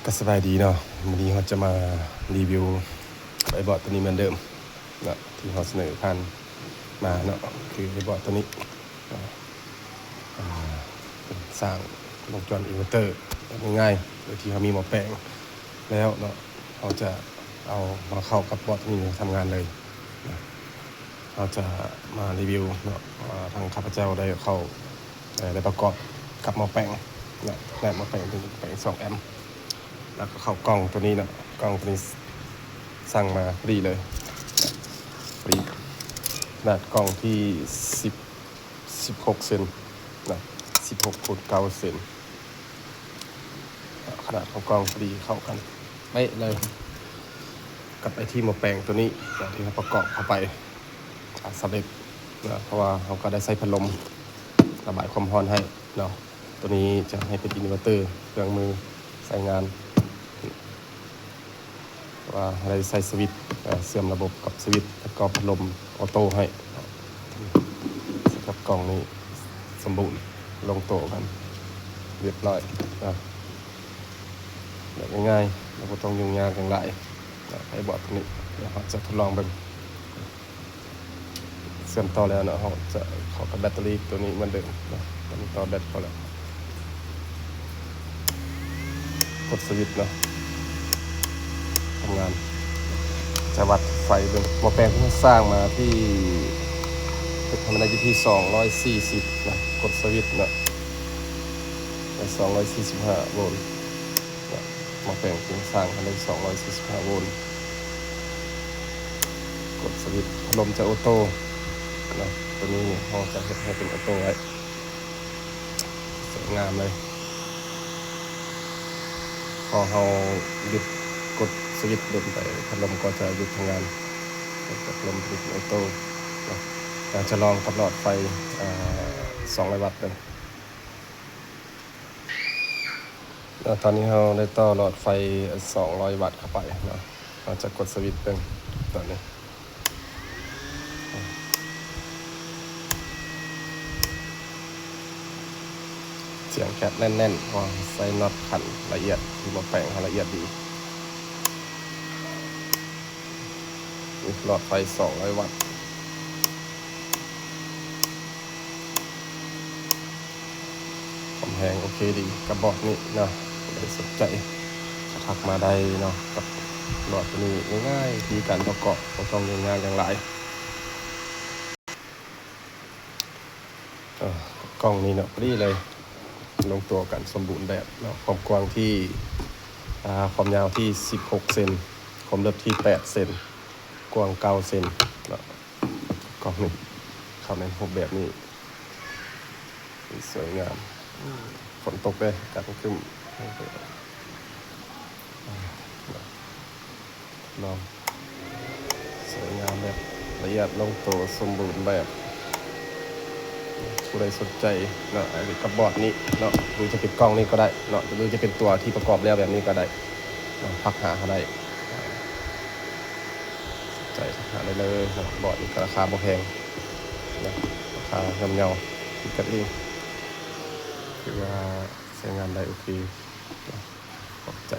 ກໍສະບາຍດີເນາະ, ມື້ນີ້ເຮົາຈະມາຣີວິວໄອບອດໂຕນີ້ເໝືອນເດີມເນາະ ທີ່ເຮົາສະເໜີຜ່ານມາເນາະ, ຄືໄອບອດໂຕນີ້ເນາະ ອ່າ ເປັນສ້າງວົງຈອນອິນເວີເຕີແບບງ່າຍໆ ໂດຍທີ່ເຮົາມີໝໍ້ແປງແລ້ວເນາະ, ເຮົາຈະເອົາມາເຂົ້າກັບບອດໂຕນີ້ ເຮົາທຳງານເລີຍເນາະ. ເຮົາຈະມາຣີວິວເນາະ ວ່າທາງຂ້າພະເຈົ້າໄດ້ເຂົ້າ ເອີ ໄດ້ປະກອບກັບໝໍ້ແປງເນາະ, ແລະ ໝໍ້ແປງເປັນໝໍ້ແປງສອງແອມ ແລ້ວກໍເຂົ້າກ່ອງໂຕນີ້ເນາະ, ກ່ອງໂຕນີ້ສັ່ງມາພໍດີເລີຍ ພໍດີ ຂະໜາດກ່ອງທີ່ສິບ ສິບຫົກເຊັນເນາະ, ສິບຫົກຄູນເກົ້າເຊັນ. ຂະໜາດຂອງກ່ອງພໍດີເຂົ້າກັນເປະເລີຍ ກັບໄອ້ທີ່ໝໍ້ແປງໂຕນີ້ເນາະ ທີ່ເຮົາປະກອບເຂົ້າໄປ ສຳເລັດເນາະ, ເພາະວ່າເຮົາກໍໄດ້ໃສ່ພັດລົມລະບາຍຄວາມຮ້ອນໃຫ້ເນາະ. ໂຕນີ້ຈະໃຫ້ເປັນອິນເວີເຕີ ເຄື່ອງມືໃຊ້ງານ ວ່າໄດ້ໃສ່ສະວິດ ເອີ ເຊື່ອມລະບົບກັບສະວິດ ແລ້ວກໍພັດລົມອໍໂຕ້ໃຫ້ ສຳລັບກ່ອງນີ້ສົມບູນລົງໂຕກັນຮຽບຮ້ອຍນະ, ແບບງ່າຍໆ ແລ້ວບໍ່ຕ້ອງຫຍຸ້ງຍາກຫຍັງຫຼາຍນະ. ໄອບອດໂຕນີ້ ດຽວເຮົາຈະທົດລອງເບິ່ງ ເຊື່ອມຕໍ່ແລ້ວເນາະ, ເຮົາຈະເຂົ້າກັບແບັດເຕີຣີໂຕນີ້ເໝືອນເດີມເນາະ, ຕອນນີ້ຕໍ່ແບັດເຂົ້າແລ້ວ ກົດສະວິດເນາະ ທຳງານ. ຈະວັດໄຟເບິ່ງ ໝໍ້ແປງທີ່ເຮົາສ້າງມາທີ່ ເຮັດໃຫ້ມັນໄດ້ຢູ່ທີ່ສອງຮ້ອຍສີ່ສິບນະ, ກົດສະວິດເນາະ ໄດ້ສອງຮ້ອຍສີ່ສິບຫ້າໂວນເນາະ, ໝໍ້ແປງທີ່ເຮົາສ້າງມາໄດ້ສອງຮ້ອຍສີ່ສິບຫ້າໂວນ. ກົດສະວິດ ພັດລົມຈະອໍໂຕ້ເນາະ, ໂຕນີ້ເຮົາຈະເຮັດໃຫ້ເປັນອໍໂຕ້ໄວ້ ສວຍງາມເລີຍ. ພໍເຮົາຢຸດກົດສະວິດດົນໄປ ພັດລົມກໍຈະຢຸດທຳງານ, ເປັນພັດລົມຜະລິດໂອໂຕ້ເນາະ. ດຽວຈະລອງກັບຫຼອດໄຟ ເອີ ສອງຮ້ອຍວັດເດີ. ເນາະ ຕອນນີ້ເຮົາໄດ້ຕໍ່ຫຼອດໄຟສອງຮ້ອຍວັດເຂົ້າໄປເນາະ, ເຮົາຈະກົດສະວິດເບິ່ງຕອນນີ້. ສຽງແກັດແໜ້ນໆ ເພາະວ່າໃສ່ນັອດຂັນລະອຽດ ທີ່ໝໍ້ແປງເຮົາລະອຽດດີ. ນີ້ຫຼອດໄຟສອງຮ້ອຍວັດ. ຄວາມແຮງໂອເຄດີກັບບອດນີ້ເນາະ, ຜູ້ໃດສົນໃຈກໍທັກມາໄດ້ເນາະ ກັບຫຼອດໂຕນີ້ ງ່າຍໆ ວິທີການປະກອບ ບໍ່ຕ້ອງຫຍຸ້ງຍາກຫຍັງຫຼາຍ. ເອີ ກ້ອງນີ້ເນາະ ພໍດີເລີຍ ລົງຕົວກັນສົມບູນແບບເນາະ, ຄວາມກວ້າງທີ່ ອ່າ ຄວາມຍາວທີ່ສິບຫົກເຊັນ, ຄວາມເລິກທີ່ແປດເຊັນ, ກວ້າງເກົ້າເຊັນເນາະ. ກ້ອງນີ້ເຂົ້າໃນຮູບແບບນີ້ ສວຍງາມ. ຝົນຕົກເດ້ ອາກາດຄຶ້ມໆ ເນາະ ສວຍງາມແບບລະອຽດລົງໂຕສົມບູນແບບ. ຜູ້ໃດສົນໃຈເນາະ ອັນນີ້ກັບບອດນີ້ເນາະ ຫຼືຈະເປັນກ້ອງນີ້ກໍໄດ້ເນາະ ຫຼືຈະເປັນຕົວທີ່ປະກອບແລ້ວແບບນີ້ກໍໄດ້ເນາະ, ທັກຫາເຮົາໄດ້. ໃຈຫາໄດ້ເລີຍເນາະ, ບອດນີ້ກໍລາຄາບໍ່ແພງເນາະ, ລາຄາຍ່ອມເຍົາ ເປັນກັນເອງ, ຖືວ່າໃຊ້ງານໄດ້ໂອເຄເນາະ. ຂອບໃຈ.